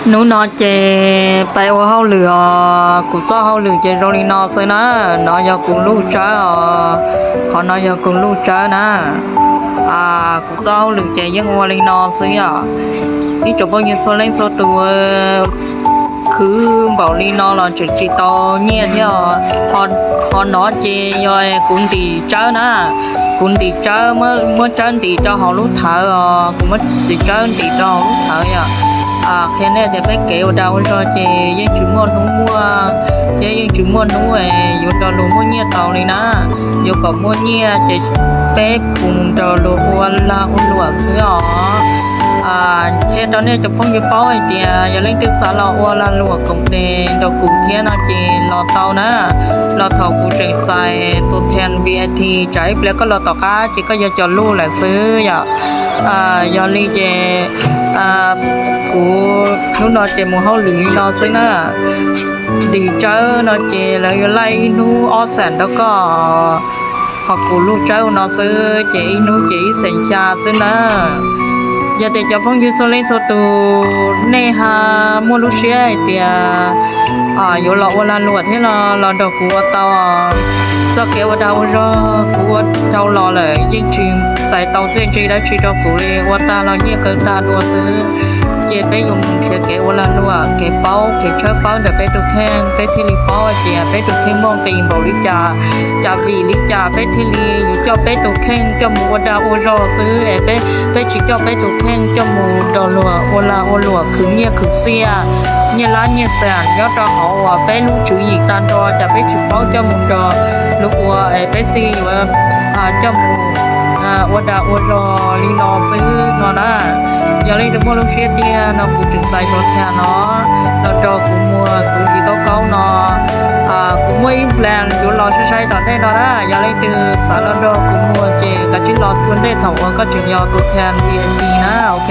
Hnub no ces peb ua hauj lwm os, kuv txoj hauj lwm ces zoo li no xwb na. No yog kuv lub tsawb os, qhov no yog kuv lub tsawb na. Kuv txoj hauj lwm ces yeej ua li no xwb yom. Ib tsoom phooj ywg txhua leej txhua tus, khwv npaum li no los tseem tsis tau nyiaj thiab. Ho no ces yog kuv ntim tsawb na, kuv ntim tsawb, muab tsawb ntim rau hauv lub thawv os, kuv muab txiv tsawb ntim rau hauv lub thawv yom. Qhia nej tias peb kev ua dag ua zog ces yeej tsis muaj hnub muaj, thiab yeej tsis muaj hnub yuav nrog luag muaj nyiaj tau li na. Yuav kom muaj nyiaj ces peb mus nrog luag ua lag ua luam xwb os. Qhia rau nej cov phooj ywg paub hais tias yog leej twg xav los ua lag luam koom tes nrog kuv thiab no ces los tau na, los thaum kuv tseem txais tus thia V I P, tsam ib pliag koj los tom qab ces koj yog cov luj lawm xwb yom. Yog li ces kuv hnub no ces mus hauj lwm li no xwb na. Ntim tsawb no ces lawv yuav laij ib hnub ob xees rau koj, ho kuv lub tsawb no xwb ces ib hnub ces ib xees xya xwb na. Yog tias cov phooj ywg txhua leej txhua tus nej ha muaj lub siab hais tias yuav los ua lag luam thiab los los nrog kuv ua tau. Txoj kev ua dag ua zog kuv ua dhau los lawm yeej tsis txais tau txiaj ntsig dab tsi rau kuv li, ua tag los nyiaj kaw tag dua xwb. Ces peb yuav mus nrhiav kev ua lag luam, kev paub, kev tshawb fawb ntawm peb tus kheej, peb thiaj li paub hais tias peb tus kheej muaj nqis npaum li cas, cas vim li cas peb thiaj li yuav coj peb tus kheej coj mus ua dag ua zog xwb es peb tsis coj peb tus kheej coj mus nrog luag ua lag ua luam khwv nyiaj khwv txiaj, nyiaj lab nyiaj xas nyob rau hauv uas peb lub tswv yim tag nrho, cas peb tsis paub coj mus nrog luag ua es peb xij yuav coj mus ua dag ua zog li no xwb no na. Yog leej twg muaj lub siab tiag no kuv tseem txais tus thia no los nrog kuv muag xub li kaub kaub no. Kuv muaj ib plan yuav los sai sai tom ntej no na, yog leej twg xav los nrog kuv muag ces kav tsij los ua ntej thaum uas koj tseem yog tus thia V I P na, ok.